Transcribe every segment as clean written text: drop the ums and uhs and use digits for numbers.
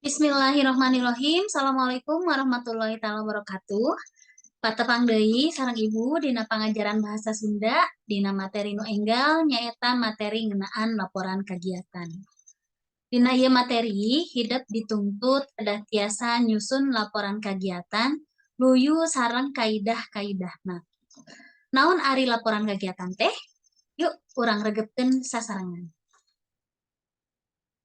Bismillahirrahmanirrahim. Assalamualaikum warahmatullahi taala wabarakatuh. Patepang deui sareng Ibu dina pangajaran bahasa Sunda, dina materi nu enggal, nyaeta materi ngeunaan laporan kegiatan. Dina ieu materi, hidep dituntut kedah tiasa nyusun laporan kegiatan luyu sareng kaidah-kaidahna. Naon ari laporan kegiatan teh? Yuk, urang regepkeun sasarengan.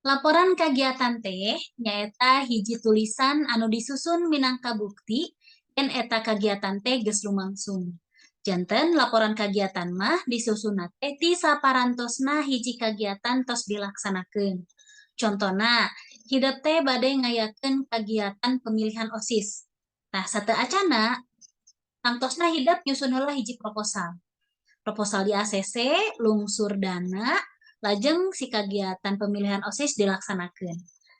Laporan kegiatan teh nyaeta hiji tulisan anu disusun minangka bukti yen eta kagiatan teh geus lumangsung. Janten laporan kagiatan mah disusunna teh ti saparantosna hiji kagiatan tos dilaksanakeun. Contona, hidep teh bade ngayakeun kagiatan pemilihan OSIS. Tah, sateuacanna tangtosna hidep nyusun heula hiji proposal. Proposal di ACC, lungsur dana, lajeng si kagiatan pemilihan OSIS dilaksanakeun.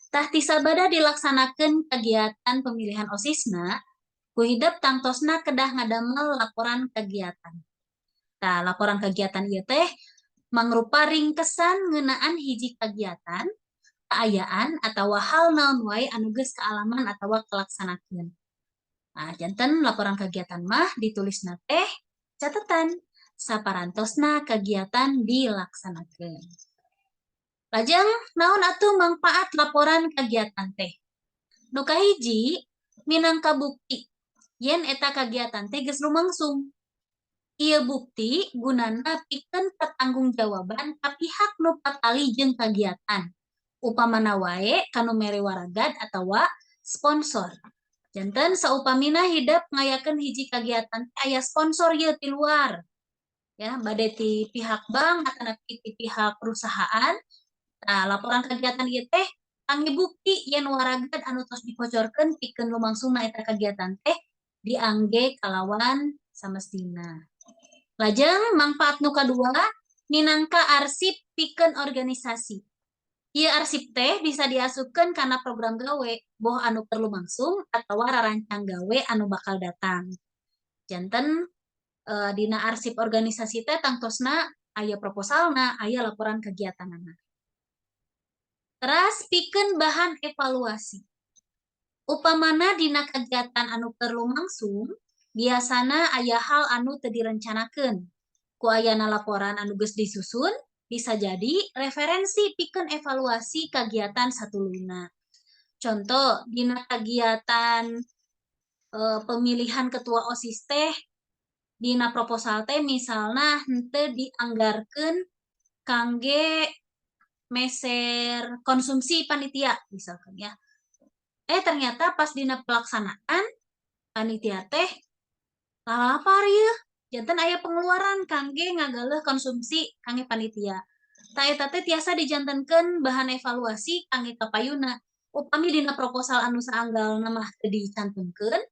Tah, ti sabada dilaksanakeun kagiatan pemilihan OSISna, ku hidep tangtosna kedah ngadamel laporan kegiatan. Tah, laporan kegiatan ieu teh mangrupa ringkesan ngeunaan hiji kagiatan, kaayaan atawa hal naon wae anu geus kaalaman atawa kalaksanakeun. Nah, janten laporan kegiatan mah ditulisna teh catetan saparantosna kegiatan dilaksanakeun. Lajeng, naon atuh mangpaat laporan kegiatan teh? Nu kahiji, minangka bukti yen eta kagiatan teh geus lumangsung. Ieu bukti gunana pikeun pertanggungjawaban ka pihak nu patali jeung kagiatan. Upamana wae ka nu mere waragad atawa sponsor. Janten saupamina hidep ngayakeun hiji kagiatan teh aya sponsor ieu ti luar. Ya, bade ti pihak bank atanapi ti pihak perusahaan. Nah, laporan kegiatan ieu teh kangge bukti yen waragad anu tos dibocorkeun pikeun lumangsungna eta kagiatan teh diangge kalawan samestina. Lajeng, mangfaat nu kadua minangka arsip pikeun organisasi. Ieu arsip teh bisa diasupkeun kana program gawe, boh anu keur lumangsung atawa rarancang gawe anu bakal datang. Janten dina arsip organisasi teh tangtosna aya proposalna, aya laporan kegiatanana. Teras, pikeun bahan evaluasi. Upamana dina kegiatan anu keur lumangsung, biasana aya hal anu teu direncanakeun. Ku ayana laporan anu geus disusun, bisa jadi referensi pikeun evaluasi kagiatan satuluyna. Contoh, dina kagiatan pemilihan ketua OSIS teh, dina proposal teh misalna henteu dianggarkeun kangge meser konsumsi panitia misalkan ya. Eh, ternyata pas dina pelaksanaan panitia teh lalapar yeuh, janten aya pengeluaran kangge ngagaleuh konsumsi kangge panitia. Tah, eta teh tiasa dijantenkeun bahan evaluasi kangge kapayuna. Upami dina proposal anu saanggalna mah teu dicantumkeun,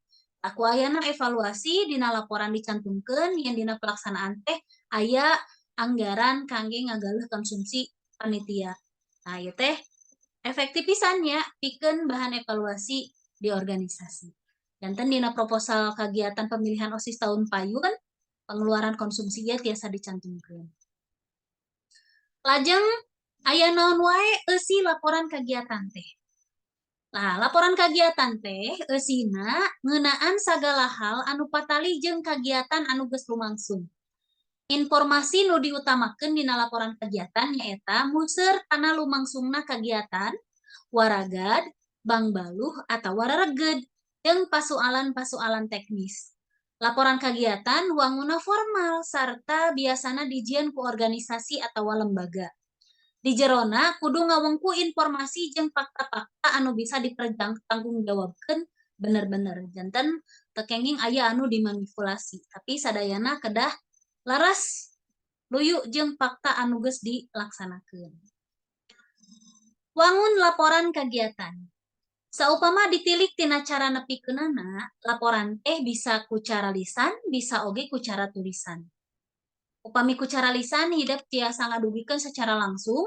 ku ayana evaluasi dina laporan dicantumkeun yen dina pelaksanaan teh aya anggaran kangge ngagaleuh konsumsi panitia. Nah, ieu teh efektif pisan nya pikeun bahan evaluasi di organisasi. Janten dina proposal kagiatan pemilihan OSIS tahun payun, pengeluaran konsumsi ieu tiasa dicantumkeun. Lajeng, aya naon wae eusi laporan kagiatan teh? Nah, laporan kagiatan teh eusina ngeunaan sagala hal anu patali jeung kagiatan anu geus lumangsung. Informasi nu diutamakeun dina laporan kegiatan nyaeta museur kana lumangsungna kagiatan, waragad, bangbaluh atawa rereged, jeung pasualan-pasualan teknis. Laporan kagiatan wanguna formal sarta biasana dijieun ku organisasi atawa lembaga. Di jerona kudu ngawengku informasi jeung fakta-fakta anu bisa dipertanggungjawabkeun bener-bener. Janten teu kenging aya anu dimanipulasi, tapi sadayana kedah laras, luyu jeung fakta anu geus dilaksanakeun. Wangun laporan kagiatan. Saupama ditilik tina cara nepikeunana, laporan teh bisa ku cara lisan, bisa oge ku cara tulisan. Upami ku cara lisan, hidep tiasa ngadugikeun secara langsung,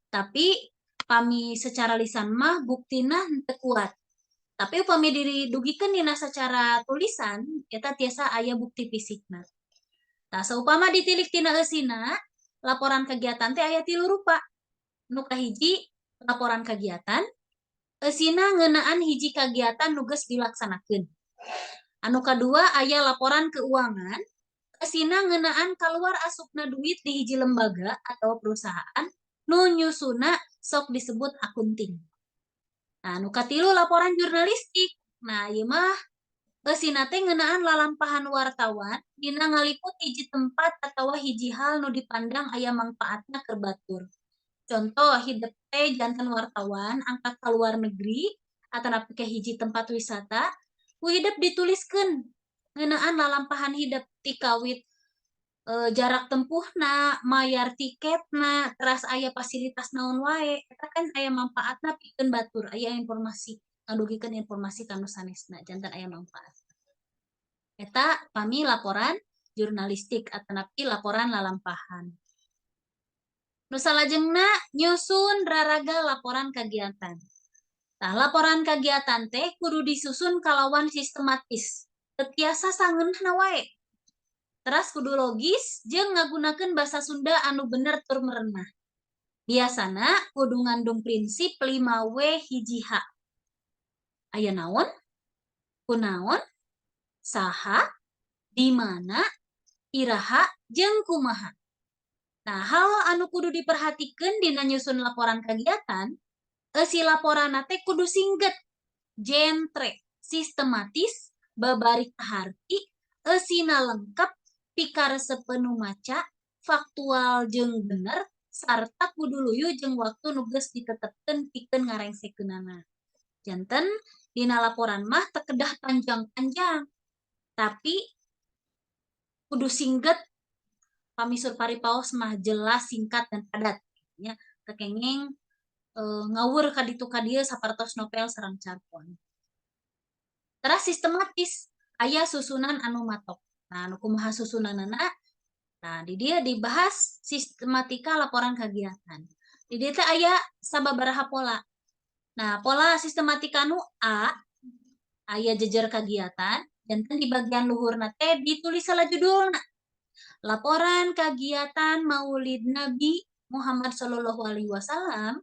tapi pami secara lisan mah buktina henteu kuat. Tapi upami didugikeun dina secara tulisan, eta tiasa aya bukti fisikna. Tah, saupama ditilik tina eusina, laporan kegiatan teh aya tilu rupa. Nu kahiji, laporan kegiatan, Eusina ngeunaan hiji kagiatan nu geus dilaksanakeun. Anu kadua aya laporan keuangan, eusina ngeunaan kaluar asupna duit di hiji lembaga atau perusahaan, nu nyusunna sok disebut akunting. Nah, nu katilu laporan jurnalistik. Nah, ieu mah eusina teh ngeunaan lalampahan wartawan dina ngaliput hiji tempat atawa hiji hal nu dipandang aya mangpaatna keur batur. Contoh, hidep teh janten wartawan angkat ka luar negeri atanapi ka hiji tempat wisata, ku hidep dituliskeun ngeunaan lalampahan hidep ti kawit jarak tempuhna, mayar tiketna, teras aya fasilitas naon wae, eta kan aya mangpaatna pikeun batur, aya informasi, ngadugikeun informasi ka nu sanesna, janten aya mangpaat. Eta pami laporan jurnalistik atanapi laporan lalampahan. Nu salajengna nyusun raraga laporan kagiatan. Tah, laporan kagiatan teh kudu disusun kalawan sistematis. Teu tiasa sangeunahna wae. Teras kudu logis jeung ngagunakeun basa Sunda anu bener tur merenah. Biasana kudu ngandung prinsip 5W 1H. Aya naon? Kunaon? Saha? Di mana? Iraha? Jeung kumaha? Nah, hal anu kudu diperhatikeun dina nyusun laporan kagiatan, eusi laporanna teh kudu singget, jentre, sistematis, babari kaharti, eusina lengkap, pikaresepeun nu maca, faktual jeung bener, sarta kudu luyu jeung waktu nu geus ditetepkeun pikeun ngarengsekeunana. Janten dina laporan mah teu kedah panjang-panjang, tapi kudu singget. Pami sur paripaos mah jelas, singkat, dan padat nya, teu kenging ngawur ka ditu ka dieu sapertos novel sareng carpon. Teras sistematis, aya susunan anu matok. Nah, nu kumaha susunanana? Nah, di dieu dibahas sistematika laporan kagiatan. Di dieu teh aya sababaraha pola. Nah, pola sistematika nu A, aya jejer kagiatan, janten di bagian luhurna teh ditulis salah judulna. Laporan kagiatan Maulid Nabi Muhammad Shallallahu Alaihi Wasallam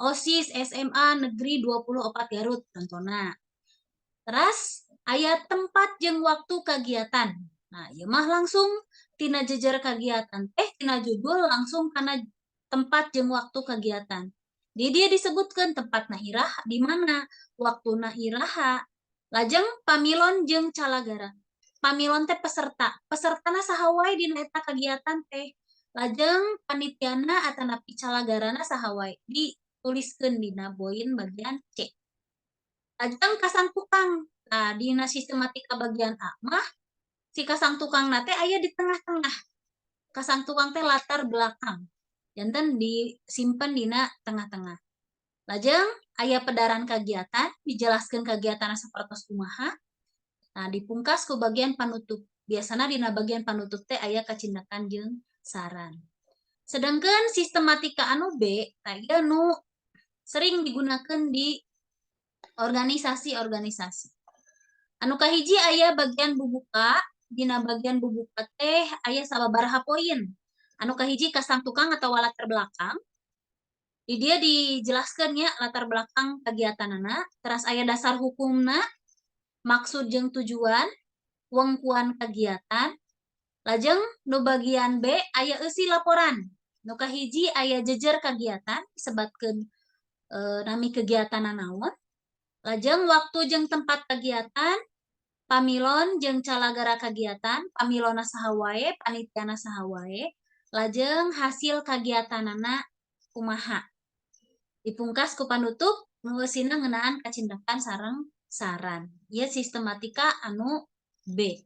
OSIS SMA Negeri 24 Garut contohna. Terus aya tempat jeung waktu kagiatan. Nah, ieu mah langsung tina jejer kagiatan teh, tina judul langsung kana tempat jeung waktu kagiatan. Di dieu disebutkeun tempatna iraha, di mana, waktuna iraha, lajeng pamilon jeung calagara. Pamilon teh peserta, pesertana saha wae dina eta kagiatan teh. Lajeng panitiana atanapi calagarana saha wae, dituliskeun dina poin bagian C. Lajeng kasang tukang. Nah, dina sistematika bagian A mah si kasang tukangna teh aya di tengah-tengah. Kasang tukang teh latar belakang. Janten disimpen dina tengah-tengah. Lajeng aya pedaran kagiatan, dijelaskeun kagiatanna sapertos kumaha. Nah, dipungkas ku bagian panutup. Biasana dina bagian panutup teh aya kacindakan jeung saran. Sedangkan sistematika anu B, tah ieu nu sering digunakan di organisasi-organisasi. Anu kahiji aya bagian bubuka, dina bagian bubuka teh aya sababaraha poin. Anu kahiji kasang tukang atau latar belakang. Di dieu dijelaskeun nya latar belakang kagiatanana, teras aya dasar hukumna, maksud jeung tujuan, wengkuan kagiatan. Lajeng nu bagian B aya eusi laporan. Nu kahiji aya jejer kagiatan, disebatkeun nami kegiatanna naon. Lajeng waktu jeung tempat kegiatan, pamilon jeung calagara kagiatan, pamilonna saha wae, panitiana saha wae, lajeng hasil kagiatanana kumaha. Dipungkas ku panutup nu eusina ngeunaan kacindakan sareng saran. Ieu sistematika anu B.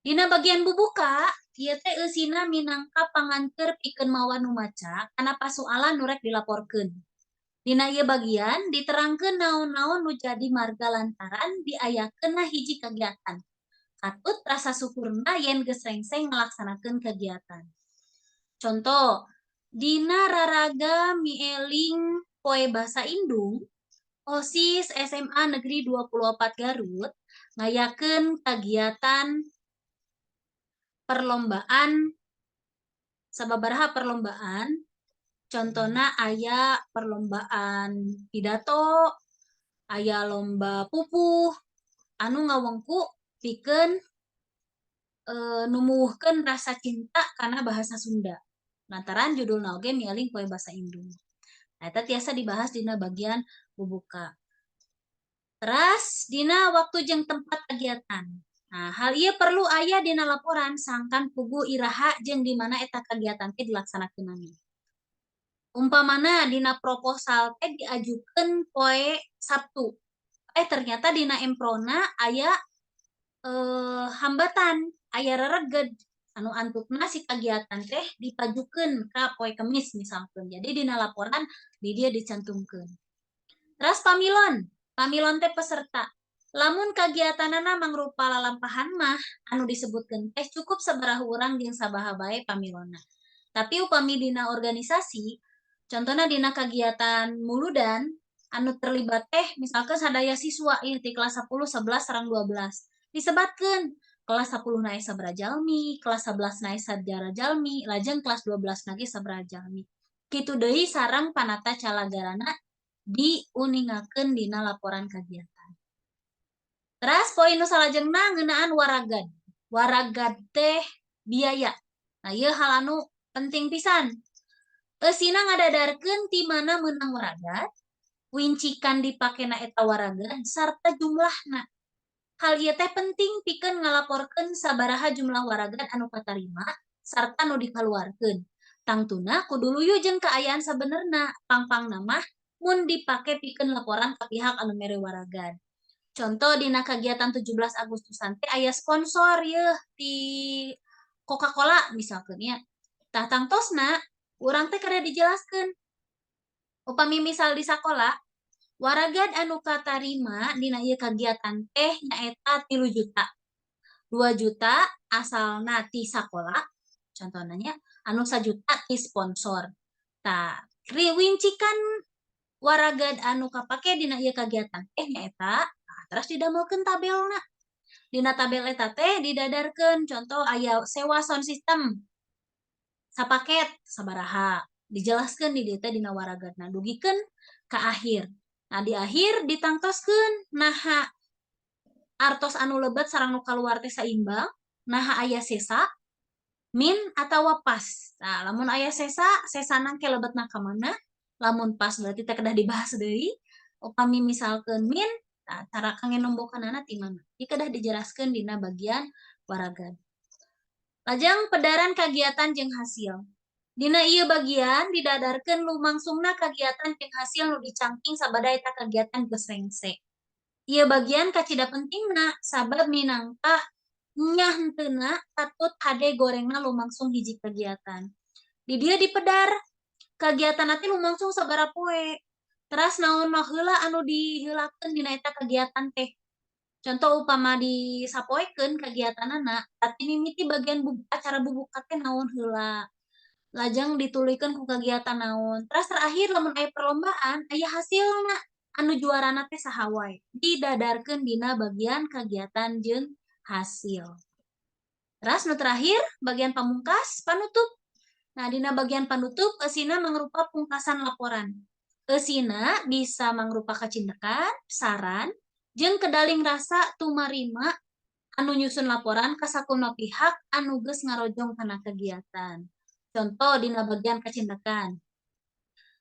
Dina bagian bubuka, ieu teh eusina minangka panganteur pikeun mawa nu maca kana pasualan nu rek dilaporkeun. Dina ieu bagian diterangkeun naon-naon nu jadi marga lantaran diayakeunna hiji kagiatan. Katut rasa syukurna yen geus rengseng ngalaksanakeun kegiatan. Contoh, dina raraga mieling Poe Basa Indung, OSIS SMA Negeri 24 Garut ngayakeun kagiatan perlombaan, sababaraha perlombaan. Contona aya perlombaan pidato, aya lomba pupuh anu ngawengku pikeun numuwuhkeun rasa cinta kana bahasa Sunda. Lantaran judulna oge Mieling Poe Basa Indung. Nah, eta tiasa dibahas dina bagian bubuka. Teras dina waktu jeung tempat kegiatan. Nah, hal ieu perlu aya dina laporan sangkan puguh iraha jeung di mana eta kagiatan teh dilaksanakeunana. Umpamana dina proposal teh diajukeun poe Sabtu. Ternyata dina emprona aya hambatan, aya rereged anu antukna si kagiatan teh dipajukeun ka poe Kemis misalkeun. Jadi dina laporan di dieu dicantumkeun. Teras pamilon, pamilon teh peserta. Lamun kagiatanana mangrupa lalampahan mah anu disebutkeun teh cukup sabaraha urang jeung sabaha bae pamilonna. Tapi upami dina organisasi, contohna dina kagiatan muludan anu terlibat teh misalkan sadaya siswa ieu ti kelas 10, 11 sareng 12. Disebatkeun kelas 10 na sabaraha jalmi, kelas 11 na sabaraha jalmi, lajeng kelas 12 na ge sabaraha jalmi. Kitu deui sareng panata calagarana diuningakeun dina laporan kagiatan. Teras poin nu salajengna ngeunaan waragad. Waragad teh biaya. Nah, ieu hal anu penting pisan. Eusina ngadadarkeun ti mana meunang waragad, wincikan dipakena eta waragad sarta jumlahna. Hal ieu teh penting pikeun ngalaporkeun sabaraha jumlah waragad anu katarima sarta nu dikaluarkeun. Tangtuna kudu luyu jeung kaayaan sabenerna, pangpangna mah mun dipake pikeun laporan ka pihak anu mere waragad. Contoh dina kagiatan 17 Agustusan teh aya sponsor yeuh ti Coca-Cola misalkeun nya. Tah, tangtosna urang teh kedah dijelaskeun. Upami misal di sakola, waragad anu katarima dina ieu kagiatan teh nyaeta 3 juta. 2 juta asalna ti sakola, contohna nya, anu 1 juta ti sponsor. Tah, riwincikan waragad anu kapake dina ieu kagiatan teh nyaeta, nah, terus didamelkeun tabelna. Dina tabel eta teh didadarkeun contoh aya sewa sound system sapaket sabaraha, dijelaskeun di dieu teh dina waragadna dugikeun ka akhir. Nah, di akhir ditangtoskeun naha artos anu lebet sareng nu kaluar teh saimbang, naha aya sesa, min atawa pas. Nah, lamun aya sesa, sesana ke lebetna ka mana? Lamun pas berarti teh kedah dibahas deui. Upami misalkeun min, nah, cara kangge nombokanana ti mana? Ieu kedah dijelaskeun dina bagian waragad. Lajeng pedaran kagiatan jeung hasil. Dina ieu bagian didadarkeun lumangsungna kagiatan jeung hasil nu dicangking sabada eta kagiatan geus rengse. Ieu bagian kacida pentingna sabab minangka nyah henteuna katut hade gorengna lumangsung hiji kegiatan. Di dieu dipedar kagiatan teh lumangsung sabaraha poe. Teras naon heula anu diheulakeun dina eta kagiatan teh. Contoh upama disapoekeun kagiatanana, tapi mimiti bagian acara bubuka teh naon heula. Lajeng dituluykeun ku kagiatan naon. Teras terakhir lamun aya perlombaan, aya hasilna anu juarana teh saha wae. Didadarkeun dina bagian kagiatan jeung hasil. Teras nu terakhir bagian pamungkas, panutup. Nah, dina bagian panutup eusina mangrupa pungkasan laporan. Eusina bisa mangrupa kacindekan, saran, jeung kedaling rasa tumarima anu nyusun laporan ka sakumna pihak anu geus ngarojong kana kegiatan. Contoh dina bagian kacindekan.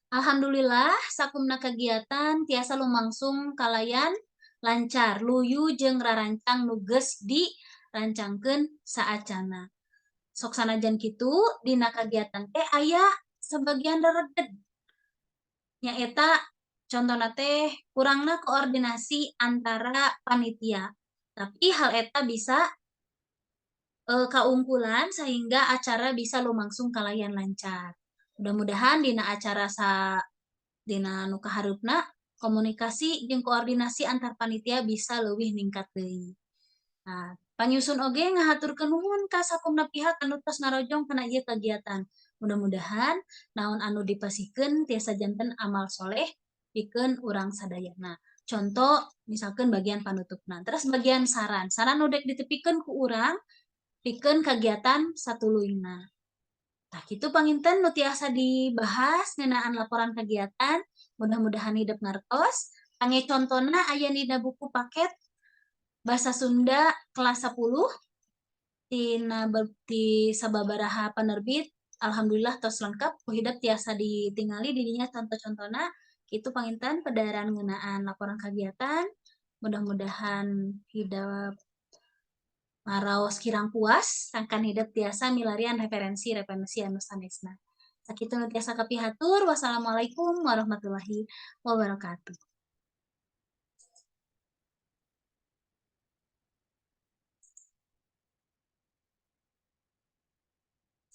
Alhamdulillah sakumna kegiatan tiasa lumangsung kalayan lancar, luyu jeung rarancang nu geus dirancangkeun saacana. Sok sanajan kitu dina kagiatan teh aya sebagian rereged. Nyaeta contohna teh kurangna koordinasi antara panitia. Tapi hal eta bisa kaungkulan sehingga acara bisa lumangsung kalayan lancar. Mudah-mudahan dina acara sa dina nu kahareupna komunikasi jeung koordinasi antar panitia bisa leuwih ningkat deui. Nah, panyusun oge ngahaturkeun nuhun ka sakumna pihak anu tos ngarojong kana ieu kagiatan. Mudah-mudahan naon anu dipasihkeun tiasa janten amal soleh pikeun urang sadayana. Contoh misalkan bagian panutupna. Terus bagian saran. Saran nu dek ditepikeun ku urang pikeun kagiatan satuluyna. Tah, kitu panginten nu tiasa dibahas ngeunaan laporan kegiatan, mudah-mudahan hidep ngartos. Kangge contona aya dina buku paket Bahasa Sunda kelas 10 tina ti sababaraha penerbit. Alhamdulillah tos lengkap, ku hidep tiasa ditingali di dinya contoh-contona. Kitu panginten pedaran ngeunaan laporan kegiatan, mudah-mudahan hidep ngaraos kirang puas, sangkan hidep tiasa milarian referensi-referensi anu sanesna. Sakitu nu tiasa kapihatur. Wassalamualaikum warahmatullahi wabarakatuh.